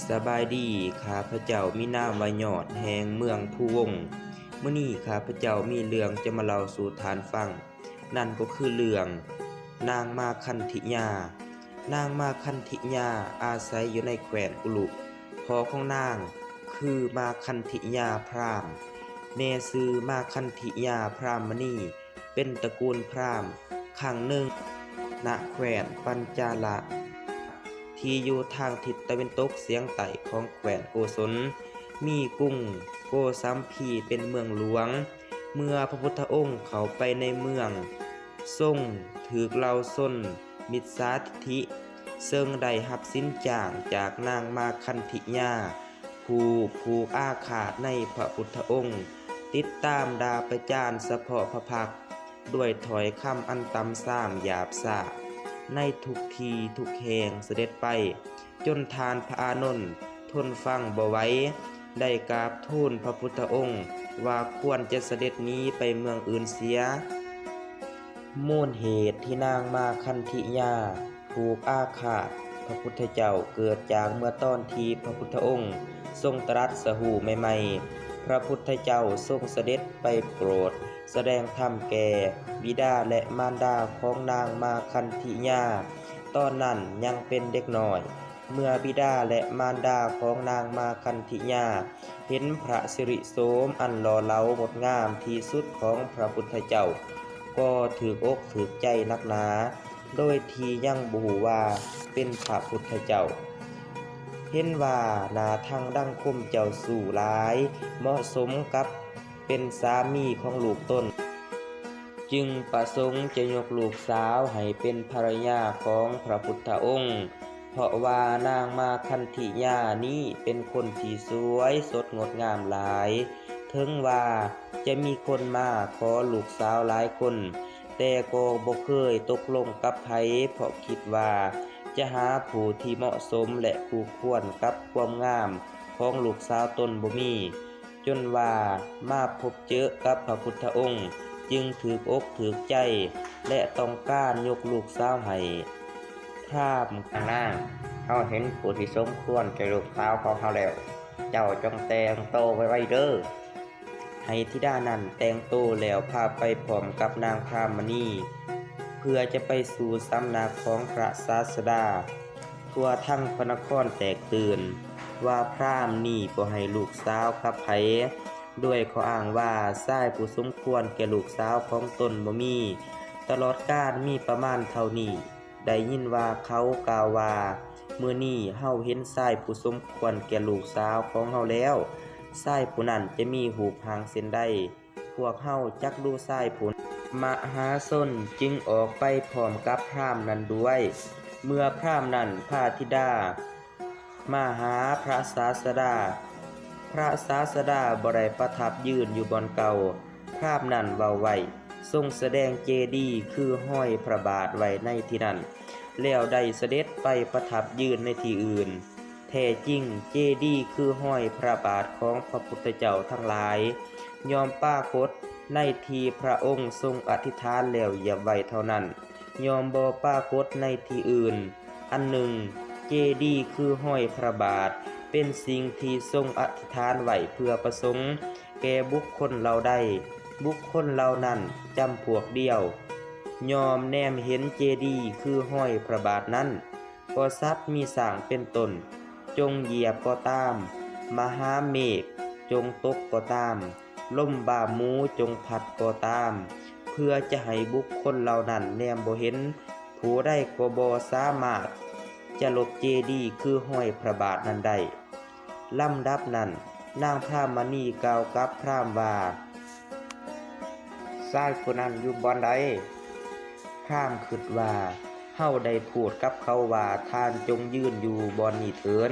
ສະບາຍດີ, ຂ້າພະເຈົ້າມີນາມວ່າຍອດ ແຫ່ງເມືອງພູວົງ. ມື້ນີ້ຂ້າພະເຈົ້າມີເລື່ອງຈະມາເລົ່າສູ່ທ່ານຟັງ, ນັ້ນກໍຄືເລື່ອງນາງມາຄັນທິຍາ. ນາງມາຄັນທິຍາອາໄສຢູ່ໃນແຄວ້ນກຸລຸ. ພໍ່ຂອງນາງຄືມາຄັນທິຍາພຣາມ, ແມ່ຊື່ມາຄັນທິຍາພຣາມມະນີ. ເປັນຕະກູນພຣາມຄັ້ງໜຶ່ງ ນະແຄວ້ນປັນຈາລະ ທີ່ຢູ່ທາງທິດຕາເວັນຕົກສຽງໃຕ້ຂອງແຄວ້ນໂກສົນ, ມີກຸງໂກສຳພີເປັນເມືອງຫຼວງ. ເມື່ອພະພຸດທະອົງເຂົ້າໄປໃນເມືອງ, ຊົງຖືກເຫຼົ່າຊົນມິດສາທິດຖິ ເຊິ່ງໄດ້ຮັບສິນຈ້າງຈາກນາງມາຄັນທິຍາ ຜູ້ຜູກອາຄາດໃນພະພຸດທະອົງ, ຕິດຕາມດ່າປະຈານສະເພາະພະພັກ ດ້ວຍຖ້ອຍຄຳອັນຕ່ຳຊາມຫຍາບຊ້າ ໃນທຸກທີ່ທຸກແຫ່ງສະເດັດໄປ, ຈົນທ່ານພະອານົນທົນຟັງບໍ່ໄຫວ, ໄດ້ກາບທູນພະພຸດທະອົງວ່າຄວນຈະສະເດັດໜີໄປເມືອງອື່ນເສຍ. ມູນເຫດທີ່ນາງມາຄັນທິຍາຜູກອາຄາດພະພຸດທະເຈົ້າ ເກີດຈາກເມື່ອຕອນທີ່ພະພຸດທະອົງຊົງຕະລັດສະຮູ້ໃໝ່ໆ, ພະພຸດທະເຈົ້າຊົງສະເດັດໄປໂປດສະແດງທຳແກ່ບິດາ ແລະ ມານດາຂອງນາງມາຄັນທິຍາ, ຕອນນັ້ນຍັງເປັນເດັກນ້ອຍ. ເມື່ອບິດາ ແລະ ມານດາຂອງນາງມາຄັນທິຍາເຫັນພະສິລິໂສມອັນຫຼໍ່ເຫຼົາງົດງາມທີ່ສຸດຂອງພະພຸດທະເຈົ້າ, ກໍຖືກອົກຖືກໃຈໜັກໜາ, ໂດຍທີ່ຍັງບໍ່ຮູ້ວ່າເປັນພະພຸດທະເຈົ້າ. ເຫັນວ່າໜ້າທັງດັງຄົມເຈົ້າຊູ້ຫຼາຍ, ເໝາະສົມກັບ ເປັນສາມີຂອງລູກຕົນ, ຈຶ່ງປະສົງຈະຍົກລູກສາວໃຫ້ເປັນພັນລະຍາຂອງພະພຸດທະອົງ, ເພາະວ່ານາງມາຄັນທິຍານີ້ເປັນຄົນທີ່ສວຍສົດງົດງາມຫຼາຍ. ເຖິງວ່າຈະມີຄົນມາຂໍລູກສາວຫຼາຍຄົນ, ແຕ່ກໍບໍ່ເຄີຍຕົກລົງກັບໃຜ, ເພາະຄິດວ່າຈະຫາຜູ້ທີ່ເໝາະສົມ ແລະ ຄູ່ຄວນກັບຄວາມງາມຂອງລູກສາວຕົນບໍ່ມີ. ຈົນວ່າມາພົບເຈິກັບພະພຸດທະອົງ, ຈຶ່ງຖືກອົກຖືກໃຈ ແລະ ຕ້ອງການຍົກລູກສາວໃຫ້. ພຣາມ, ນາງ, ເຮົາເຫັນຜູ້ທີ່ສົມຄວນແກ່ລູກສາວຂອງເຮົາແລ້ວ, ເຈົ້າຈົ່ງແຕ່ງໂຕໄວໆເດີ້. ໃຫ້ທິດານັ້ນແຕ່ງໂຕແລ້ວພາໄປພ້ອມກັບນາງພຣາມມະນີ, ເພື່ອຈະໄປສູ່ສຳນັກຂອງພະສາສະດາ. ທົ່ວທັງພະນະຄອນແຕກຕື່ນວ່າພຣາມນີ້ບໍ່ໃຫ້ລູກສາວກັບໃຜ, ດ້ວຍຂໍ້ອ້າງວ່າຊາຍຜູ້ສົມຄວນແກ່ລູກສາວຂອງຕົນບໍ່ມີ. ຕະຫຼອດການມີປະມານເທົ່ານີ້. ໄດ້ຍິນວ່າເຂົາກ່າວວ່າ, ມື້ນີ້ເຮົາເຫັນຊາຍຜູ້ສົມຄວນແກ່ລູກສາວຂອງເຮົາແລ້ວ. ຊາຍຜູ້ນັ້ນຈະມີຮູບຮ່າງເຊັ່ນໃດ? ພວກເຮົາຈັກດູຊາຍຜູ້ນັ້ນ. ມະຫາຊົນຈຶ່ງອອກໄປພ້ອມກັບພຣາມນັ້ນດ້ວຍ. ເມື່ອພຣາມນັ້ນພາທິດາມາຫາພະສາສະດາ, ພະສາສະດາບໍ່ໄດ້ປະທັບຢືນຢູ່ບ່ອນເກົ່າ. ພຣາມນັ້ນເວົ້າໄວ້, ຊົງສະແດງເຈດີຄືຮອຍພະບາດໄວ້ໃນທີ່ນັ້ນ, ແລ້ວໄດ້ສະເດັດໄປປະທັບຢືນໃນທີ່ອື່ນ. ແທ້ຈິງ, ເຈດີຄືຮອຍພະບາດຂອງພະພຸດທະເຈົ້າທັງຫຼາຍ ຍ່ອມປາກົດໃນທີ່ພະອົງຊົງອະທິຖານແລ້ວຢຽບໄວ້ເທົ່ານັ້ນ, ຍ່ອມບໍ່ປາກົດໃນທີ່ອື່ນ. ອັນໜຶ່ງ, ເຈດີຄືຮອຍພະບາດ ເປັນສິ່ງທີ່ຊົງອະທິຖານໄວ້ເພື່ອປະສົງແກ່ບຸກຄົນເຫຼົ່າໃດ, ບຸກຄົນເຫຼົ່ານັ້ນຈຳພວກດຽວ ຍ່ອມແນມເຫັນເຈດີຄືຮອຍພະບາດນັ້ນ. ກໍສັດມີຊ້າງເປັນຕົ້ນ, ຈົ່ງຢຽບກໍຕາມ, ມະຫາເມກຈົ່ງຕົກກໍຕາມ, ລົມບ້າໝູຈົ່ງພັດກໍຕາມ, ເພື່ອຈະໃຫ້ບຸກຄົນເຫຼົ່ານັ້ນແນມບໍ່ເຫັນ, ຜູ້ໃດກໍບໍ່ສາມາດຈະລົບເຈດີຄືຮອຍພະບາດນັ້ນໄດ້. ລຳດັບນັ້ນ, ນາງພຣາມມະນີກ່າວກັບພຣາມວ່າ, ຊາຍຜູ້ນັ້ນຢູ່ບ່ອນໃດ? ພຣາມຄິດວ່າ, ເຮົາໄດ້ພູດກັບເຂົາວ່າ, ທ່ານຈົ່ງຢືນຢູ່ບ່ອນນີ້ເຖີ້ນ,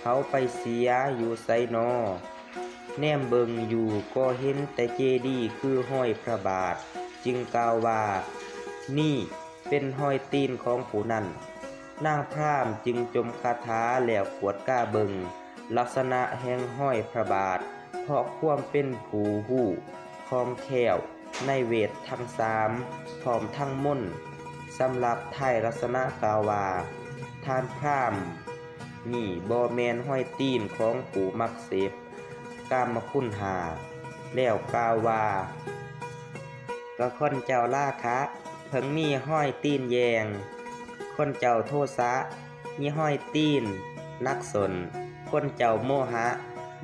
ເຂົາໄປເສຍຢູ່ໃສນໍ? ແນມເບິ່ງຢູ່ກໍເຫັນແຕ່ເຈດີຄືຮອຍພະບາດ, ຈຶ່ງກ່າວວ່າ, ນີ້ ເປັນຮອຍຕີນຂອງຜູ້ນັ້ນ. ນາງພຣາມຈຶ່ງຈົ່ມຄາຖາແລ້ວກວດກາເບິ່ງລັກສະນະແຫ່ງຮອຍພະບາດ, ເພາະຄວາມເປັນຜູ້ຮູ້ຄ່ອງແຄ້ວໃນເວດທັງສາມ ພ້ອມທັງມົນ. ສຳລັບທາຍລັກສະນະກ່າວວ່າ, ທ່ານພຣາມ ນີ້ບໍ່ແມ່ນຮອຍຕີນຂອງຜູ້ມັກເສບກາມະຄຸນຫ້າ ແລ້ວກ່າວວ່າ ກໍຄົນເຈົ້າລາຄະເພິ່ງມີຮອຍຕີນແຢງ, ຄົນເຈົ້າໂທສະມີຮອຍຕີນໜັກສົ້ນ, ຄົນເຈົ້າໂມຫະ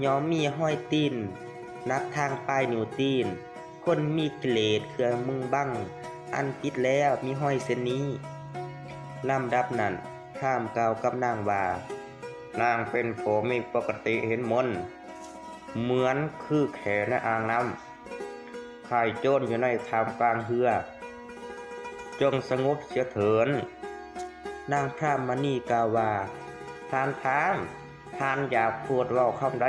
ຍ່ອມມີຮອຍຕີນໜັກທາງປາຍນິ້ວຕີນ, ຄົນມີກິເລດເຄື່ອງມຸງບັງອັນປິດແລ້ວມີຮອຍເຊັ່ນນີ້. ລຳດັບນັ້ນ ພຣາມກ່າວກັບນາງວ່າ ນາງເປັນຜູ້ມີປົກກະຕິເຫັນມົນ ເໝືອນຄືແຂ້ໃນອ່າງນ້ຳ, ຄ້າຍໂຈນຢູ່ໃນທ່າມກາງເຮືອ, ຈົ່ງສະຫງົບເສຍເຖີ້ນ. ນາງພຣາມມະນີກ່າວວ່າ ທ່ານພຣາມ, ທ່ານຢາກພູດເວົ້າຄຳໃດ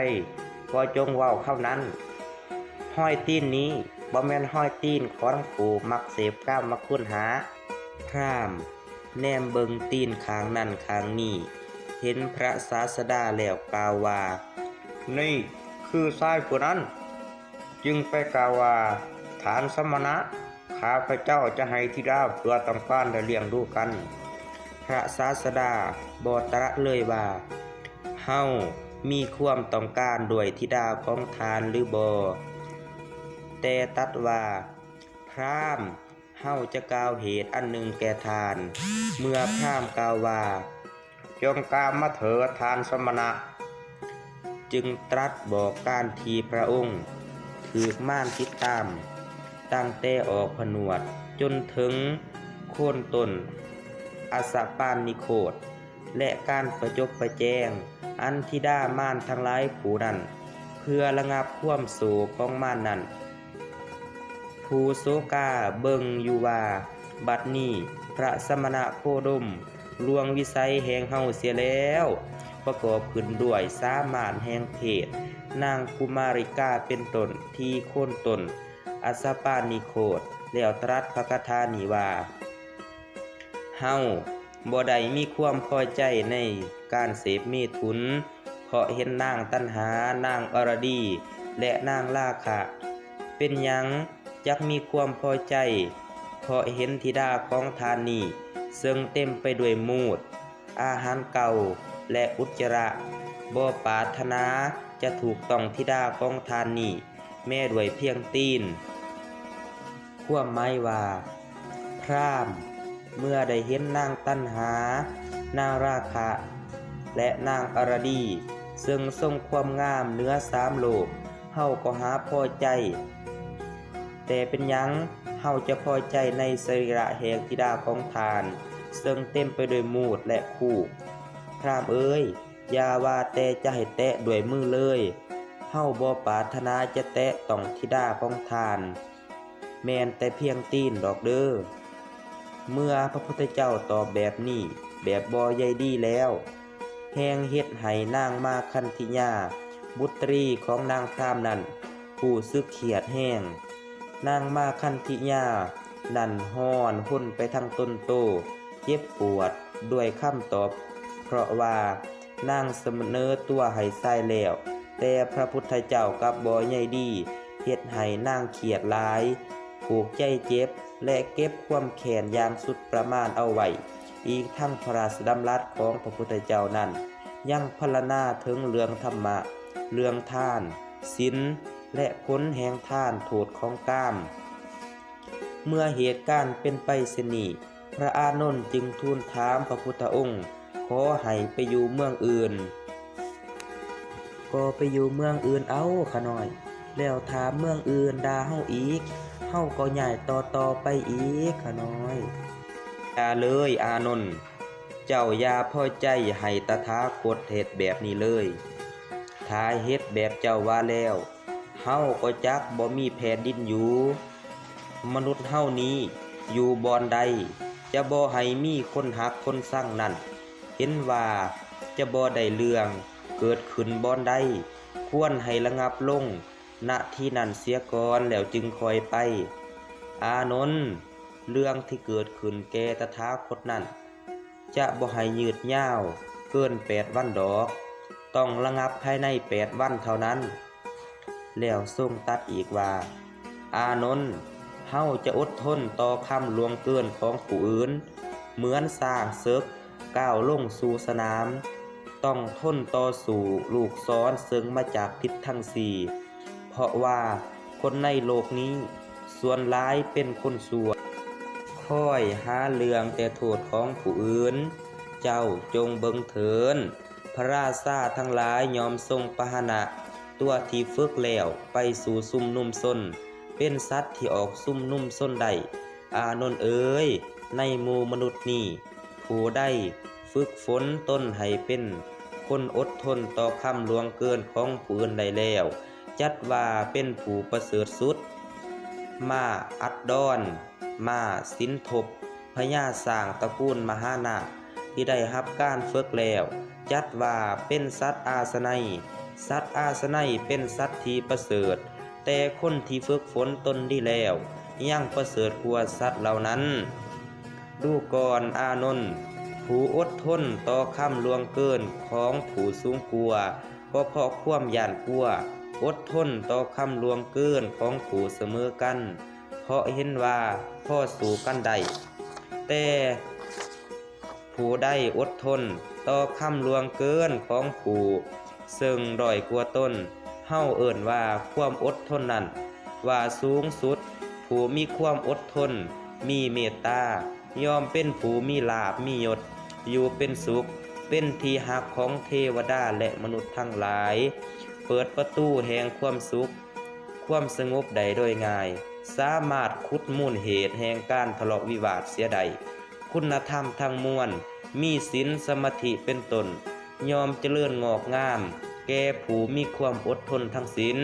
ກໍຈົ່ງເວົ້າຄຳນັ້ນ. ຮອຍຕີນນີ້ບໍ່ແມ່ນຮອຍຕີນຂອງຜູ້ມັກເສບກາມະຄຸນຫ້າ. ພຣາມແນມເບິ່ງຕີນຂ້າງນັ້ນຂ້າງນີ້, ເຫັນພຣະສາສະດາແລ້ວກ່າວວ່າ ນີ້ຄືຊາຍຜູ້ນັ້ນ, ຈຶ່ງໄປກ່າວວ່າ ທ່ານສະມະນະ, ຂ້າພະເຈົ້າຈະໃຫ້ທິດາເພື່ອຕ້ອງການໄດ້ລ້ຽງດູກັນ. ພຣະສາສະດາບໍ່ຕະຫຼະເລີຍວ່າ ເຮົາມີຄວາມຕ້ອງການດ້ວຍທິດາຂອງທ່ານຫຼືບໍ່, ແຕ່ຕັດວ່າ ພຣາມ, ເຮົາຈະກ່າວເຫດອັນໜຶ່ງແກ່ທ່ານ. ເມື່ອພຣາມກ່າວວ່າ ຈົ່ງກ່າວມາເຖີ້ນທ່ານສະມະນະ, ຈຶ່ງຕລັດບອກການທີ່ພຣະອົງຖືກມານຕິດຕາມ ຕັ້ງແຕ່ອອກຜະນວດຈົນເຖິງໂຄນຕົ້ນອະສະປານນິໂຄດ ແລະ ການປະຈົບປະແຈງອັນທິດາມານທັງຫຼາຍຜູ້ນັ້ນ ເພື່ອລະງັບຄວາມໂສກຂອງມານນັ້ນ. ຜູ້ໂສກາເບິ່ງຢູ່ວ່າ ບັດນີ້ພຣະສະມະນະໂຄດົມລ່ວງວິໄສແຫ່ງເຮົາເສຍແລ້ວ, ປະກອບຂຶ້ນດ້ວຍສາມາດແຫ່ງເທດນາງກຸມາລິກາເປັນຕົ້ນທີ່ໂຄນຕົ້ນອະສະປານນິໂຄດ ແລ້ວຕະລັດພຣະຄາຖານີ້ວ່າ ເຮົາບໍ່ໄດ້ມີຄວາມພໍໃຈໃນການເສບເມຖຸນ ເພາະເຫັນນາງຕັນຫາ, ນາງອະລະດີ ແລະ ນາງລາຄະ. ເປັນຫຍັງຈັກມີຄວາມພໍໃຈ ເພາະເຫັນທິດາຂອງທ່ານນີ້ ເຊິ່ງເຕັມໄປດ້ວຍມູດ, ອາຫານເກົ່າ ແລະ ອຸດຈະລະ, ບໍ່ປາດຖະໜາຈະຖືກຕ້ອງທິດາຂອງທ່ານນີ້ ແມ້ດ້ວຍພຽງຕີນ. ຄວາມໝາຍວ່າ ພຣາມ ເມື່ອໄດ້ເຫັນນາງຕັນຫາ, ນາງລາຄະ ແລະ ນາງອະລະດີ ເຊິ່ງຊົງຄວາມງາມເໜືອສາມໂລກ, ເຮົາກໍຫາພໍໃຈ. ແຕ່ເປັນຫຍັງເຮົາຈະພໍໃຈໃນສະລີລະແຫ່ງທິດາຂອງທ່ານ ເຊິ່ງເຕັມໄປດ້ວຍມູດ ແລະ ຄູກ? ພຣາມເອີຍ, ຢ່າວ່າແຕ່ຈະໃຫ້ແຕະດ້ວຍມືເລີຍ, ເຮົາບໍ່ປາດຖະໜາຈະແຕະຕ້ອງທິດາຂອງທ່ານ ແມ່ນແຕ່ພຽງຕີນດອກເດີ້. ເມື່ອພະພຸດທະເຈົ້າຕອບແບບນີ້ ແບບບໍ່ໃຍດີແລ້ວ, ແຮ່ງເຮັດໃຫ້ນາງມາຄັນທິຍາ ບຸດຕະລີຂອງນາງພຣາມນັ້ນ ຮູ້ສຶກຄຽດແຮງ. ນາງມາຄັນທິຍານັ້ນຮ້ອນຮົນໄປທັງຕົນໂຕ, ເຈັບປວດດ້ວຍຄຳຕອບ ເພາະວ່ານາງສະເໜີຕົວໃຫ້ຊາຍແລ້ວ, ແຕ່ພະພຸດທະເຈົ້າກັບບໍ່ໃຍດີ, ເຮັດໃຫ້ນາງຄຽດຫຼາຍ, ຜູກໃຈເຈັບ ແລະ ເກັບຄວາມແຄ້ນຢ່າງສຸດປະມານເອົາໄວ້. ອີກທັງພະລາຊະດຳລັດຂອງພະພຸດທະເຈົ້ານັ້ນ ຍັງພັນລະນາເຖິງເລື່ອງທຳມະ, ເລື່ອງທານ, ສິນ ແລະ ຜົນແຫ່ງທານໂທດຂອງກາມ. ເມື່ອເຫດການເປັນໄປເຊັ່ນນີ້, ພະອານົນຈຶ່ງທູນຖາມພະພຸດທະອົງ ຂໍໃຫ້ໄປຢູ່ເມືອງອື່ນ. ກໍໄປຢູ່ເມືອງອື່ນເອົາຂະນ້ອຍ, ແລ້ວຖ້າເມືອງອື່ນດ່າເຮົາອີກ, ເຮົາກໍຍ້າຍຕໍ່ໆໄປອີກຂະນ້ອຍ. ຢ່າເລີຍອານົນ, ເຈົ້າຢ່າພໍໃຈໃຫ້ຕະຖາຄົດເຮັດແບບນີ້ເລີຍ. ຖ້າເຮັດແບບເຈົ້າວ່າແລ້ວ, ເຮົາກໍຈັກບໍ່ມີແຜ່ນດິນຢູ່. ມະນຸດເຮົານີ້ຢູ່ບ່ອນໃດ ຈະບໍ່ໃຫ້ມີຄົນຮັກຄົນຊັງນັ້ນ, ເຫັນວ່າຈະບໍ່ໄດ້ເລື່ອງເກີດຂຶ້ນບ່ອນໃດ, ຄວນໃຫ້ລະງັບລົງ ນະທີ່ນັ້ນເສຍກ່ອນ ແລ້ວຈຶ່ງຄ່ອຍໄປ. ອານົນ, ເລື່ອງທີ່ເກີດຂຶ້ນແກ່ຕະຖາຄົດນັ້ນ ຈະບໍ່ໃຫ້ຍືດຍາວເກີນແປດວັນດອກ, ຕ້ອງລະງັບພາຍໃນແປດວັນເທົ່ານັ້ນ. ແລ້ວຊົງຕັດອີກວ່າ, ອານົນ, ເຮົາຈະອົດທົນຕໍ່ຄຳລ່ວງເກີນຂອງຜູ້ອື່ນ, ເໝືອນຊ້າງເສິກ ກ້າວລົງສູ່ສະໜາມ. ຕ້ອງທົນຕໍ່ສູ້ລູກສອນເຊິ່ງມາຈາກທິດທັງສີ່ ເພາະວ່າຄົນໃນໂລກນີ້ສ່ວນຫຼາຍເປັນຄົນຊົ່ວ, ຄອຍຫາເລື່ອງແຕ່ໂທດຂອງຜູ້ອື່ນ. ເຈົ້າຈົ່ງເບິ່ງເທີນ, ພະລາຊາທັງຫຼາຍຍອມສົ່ງພາຫະນະຕົວທີ່ຝຶກແລ້ວໄປສູ່ຊຸມນຸມຊົນ, ເປັນສັດທີ່ອອກຊຸມນຸມຊົນໄດ້. ອານົນເອີຍ, ໃນໝູ່ມະນຸດນີ້ ຜູ້ໃດຝຶກຝົນຕົນໃຫ້ເປັນຄົນອົດທົນຕໍ່ຄຳລ່ວງເກີນຂອງຜູ້ອື່ນໄດ້ແລ້ວ, ຈັດວ່າເປັນຜູ້ປະເສີດສຸດ. ມ້າອັດດອນ, ມ້າສິນທົບ, ພະຍາຊ້າງຕະກູນມະຫານາກທີ່ໄດ້ຮັບການຝຶກແລ້ວ, ຈັດວ່າເປັນສັດອາສະໄນ. ສັດອາສະໄນເປັນສັດທີ່ປະເສີດ, ແຕ່ຄົນທີ່ຝຶກຝົນຕົນດີແລ້ວ ຍັງປະເສີດກວ່າສັດເຫຼົ່ານັ້ນ. ດູກ່ອນອານົນ, ຜູ້ອົດທົນຕໍ່ຄຳລ່ວງເກີນຂອງຜູ້ສູງກວ່າ ກໍເພາະຄວາມຢ້ານກົວ, ອົດທົນຕໍ່ຄຳລ່ວງເກີນຂອງຜູ້ສະເໝີກັນ ເພາະເຫັນວ່າພໍສູ້ກັນໄດ້. ແຕ່ຜູ້ໃດອົດທົນຕໍ່ຄຳລ່ວງເກີນຂອງຜູ້ເຊິ່ງດ້ອຍກວ່າຕົນ, ເຮົາເອີ້ນວ່າຄວາມອົດທົນນັ້ນວ່າສູງສຸດ. ຜູ້ມີຄວາມອົດທົນ, ມີເມດຕາ, ຍ່ອມເປັນຜູ້ມີລາບມີຍົດ, ຢູ່ເປັນສຸກ, ເປັນທີ່ຮັກຂອງເທວະດາ ແລະ ມະນຸດທັງຫຼາຍ, ເປີດປະຕູແຫ່ງຄວາມສຸກ, ຄວາມສະຫງົບໄດ້ໂດຍງ່າຍ, ສາມາດຂຸດມູນເຫດແຫ່ງການທະເລາະວິວາດເສຍໄດ້. ຄຸນນະທຳທັງມວນ, ມີສິນ, ສະມາທິເປັນຕົ້ນ, ຍ່ອມຈະເລີນງອກງາມແກ່ຜູ້ມີຄວາມອົດທົນທັງສິ້ນ.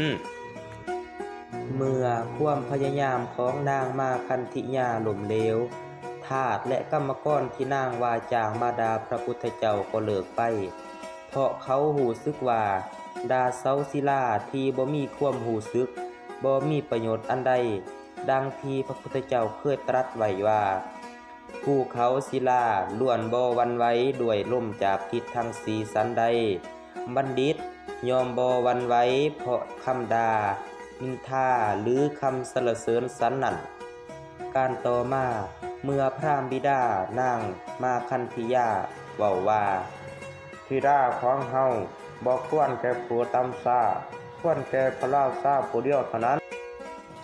ເມື່ອຄວາມພະຍາຍາມຂອງນາງມາຄັນທິຍາລົ້ມເຫຼວ, ທາດ ແລະ ກຳມະກອນທີ່ນາງວ່າຈ້າງມາດ່າພະພຸດທະເຈົ້າກໍເລີກໄປ, ເພາະເຂົາຮູ້ສຶກວ່າດ່າເສົາສິລາທີ່ບໍ່ມີຄວາມຮູ້ສຶກ ບໍ່ມີປະໂຫຍດອັນໃດ, ດັ່ງທີ່ພະພຸດທະເຈົ້າເຄີຍຕລັດໄວ້ວ່າ, ພູເຂົາສິລາລ້ວນບໍ່ຫວັ່ນໄຫວດ້ວຍລົມຈາກທິດທັງສີ່ສັນໃດ. ບັນດິດຍ່ອມບໍ່ຫວັ່ນໄຫວເພາະຄຳດ່າ, ນິນທາ ຫຼື ຄຳສັນລະເສີນສັນນັ້ນ. ການຕໍ່ມາ, ເມື່ອພຣາມບິດານາງມາຄັນທິຍາເວົ້າວ່າ, ທິດາຂອງເຮົາບໍ່ຄວນແກ່ຜູ້ຕ່ຳຊ້າ, ຄວນແກ່ພະລາຊາຜູ້ດຽວເທົ່ານັ້ນ.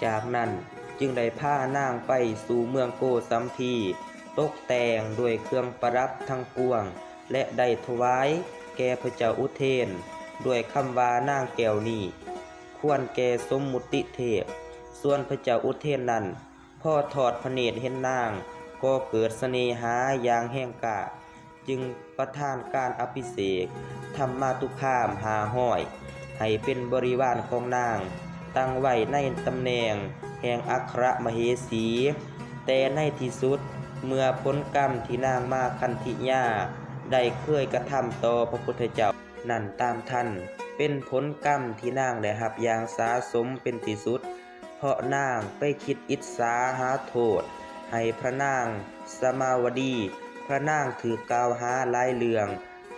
ຈາກນັ້ນຈຶ່ງໄດ້ພານາງໄປສູ່ເມືອງໂກສັມພີ, ຕົກແຕ່ງດ້ວຍເຄື່ອງປະດັບທັງປວງ ແລະ ໄດ້ຖວາຍແກ່ພະເຈົ້າອຸເທນ ດ້ວຍຄຳວ່ານາງແກ້ວນີ້ຄວນແກ່ສົມມຸດຕິເທບ. ສ່ວນພະເຈົ້າອຸເທນນັ້ນ ພໍທອດພະເນດເຫັນນາງ ກໍເກີດສະເໜຫາຢ່າງແຮງກ້າ, ຈຶ່ງປະທານການອະພິເສກທຳມາຕຸຄາມຫ້າຮ້ອຍ ໃຫ້ເປັນບໍລິວານຂອງນາງ, ຕັ້ງໄວ້ໃນຕຳແໜ່ງແຫ່ງອັກຄະມະເຫສີ. ແຕ່ໃນທີ່ສຸດ, ເມື່ອຜົນກຳທີ່ນາງມາຄັນທິຍາໄດ້ເຄີຍກະທຳຕໍ່ພະພຸດທະເຈົ້ານັ້ນຕາມທັນ, ເປັນຜົນກຳທີ່ນາງໄດ້ຮັບຢ່າງສະສົມເປັນທີ່ສຸດ, ເພາະນາງໄປຄິດອິດສາຫາໂທດໃຫ້ພະນາງສະມາວະດີ. ພະນາງຖືກກ່າວຫາຫຼາຍເລື່ອງ,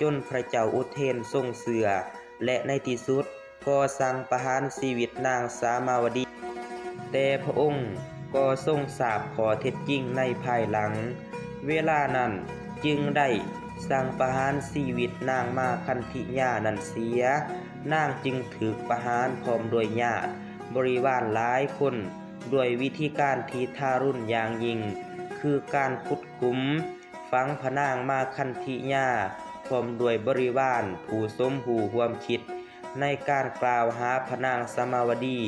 ຈົນພະເຈົ້າອຸເທນຊົງເຊື່ອ ແລະ ໃນທີ່ສຸດກໍສັ່ງປະຫານຊີວິດນາງສາມາວະດີ. ແຕ່ພະອົງກໍຊົງຊາບຂໍ້ເທັດຈິງໃນພາຍຫຼັງ, ເວລານັ້ນຈຶ່ງໄດ້ສັ່ງປະຫານຊີວິດນາງມາຄັນທິຍານັ້ນເສຍ. ນາງຈຶ່ງຖືກປະຫານພ້ອມດ້ວຍຍາດບໍລິວານຫຼາຍຄົນ ດ້ວຍວິທີການທີ່ທາລຸນຢ່າງຍິ່ງ, ຄືການຂຸດຂຸມ ຝັງພະນາງມາຄັນທິຍາ ພ້ອມດ້ວຍບໍລິວານຜູ້ສົມຮູ້ຮ່ວມຄິດໃນການກ່າວຫາພະນາງສາມາວະດີ.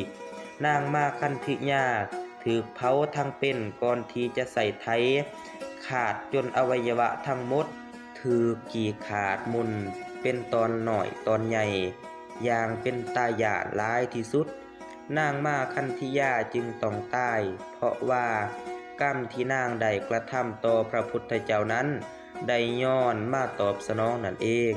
ນາງມາຄັນທິຍາຖືກເຜົາທັງເປັນກ່ອນທີ່ຈະໃຊ້ໄຖ, ຂາດຈົນອະໄວຍະວະທັງໝົດຖືກກີ້ຂາດໝຸ່ນເປັນຕອນນ້ອຍຕອນໃຫຍ່ ຢ່າງເປັນຕາຢ້ານຫຼາຍທີ່ສຸດ. ນາງມາຄັນທິຍາຈຶ່ງຕ້ອງຕາຍ ເພາະວ່າກຳທີ່ນາງໄດ້ກະທຳຕໍ່ພະພຸດທະເຈົ້ານັ້ນ ໄດ້ຍ້ອນມາຕອບສະໜອງນັ້ນເອງ.